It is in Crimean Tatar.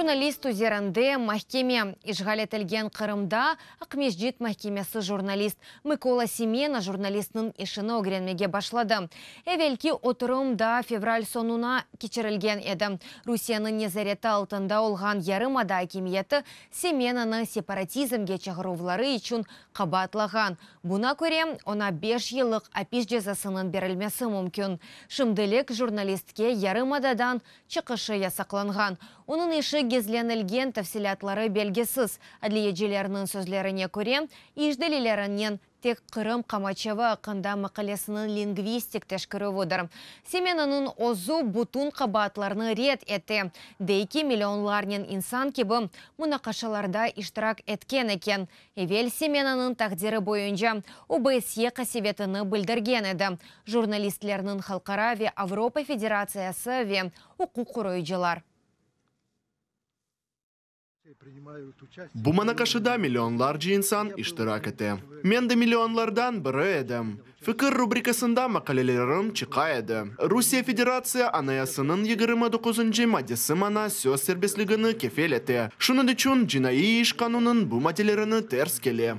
Jurnalist üzerinde mahkeme. İşğal etilgen Qırımda Aqmescit mahkemesi jurnalist Mıkola Semena jurnalistniñ işini ögrenmege başladı. Evelki oturım daa fevral soñuna keçirilgen edi. Rusiyeniñ nezareti altında olğan yarımada akimiyeti Semenanı separatizmge çağıruvları içün qabaatlağan. Buna köre, oña beş yıllıq apis cezasınıñ berilmesi mümkün. Şimdilik jurnalistke yarımadadan çıqışı yasaqlanğan. Onıñ işi gizlenilgen, tafsilâtları belgisiz. Adliyecilerniñ sözlerine köre, iş delillerinen tek Qırım qamaçavı aqqında maqalesiniñ lingvistik teşkerüvidir. Semenanıñ özü bütün qabaatlarnı red ete, dey ki, millionlarnen insan kibi munaqaşalarda iştirak etken eken. Evel Semenanıñ taqdiri boyunca OBSYE qasevetini bildirgen edi, Jurnalistlerniñ halqara ve Avropa federatsiyası ve uquq qoruyıcılar. Bu munaqaşada millionlarca insan iştirak ete. Men de millionlardan biri edim. Fikir rubrikasında maqalelerim çıqa edi. Rusiye Federatsiya Anayasınıñ 29-ncı maddesi maña söz serbestligini kefil ete. Şunıñ içün cinaiy iş qanunnıñ bu maddelerini ters kele.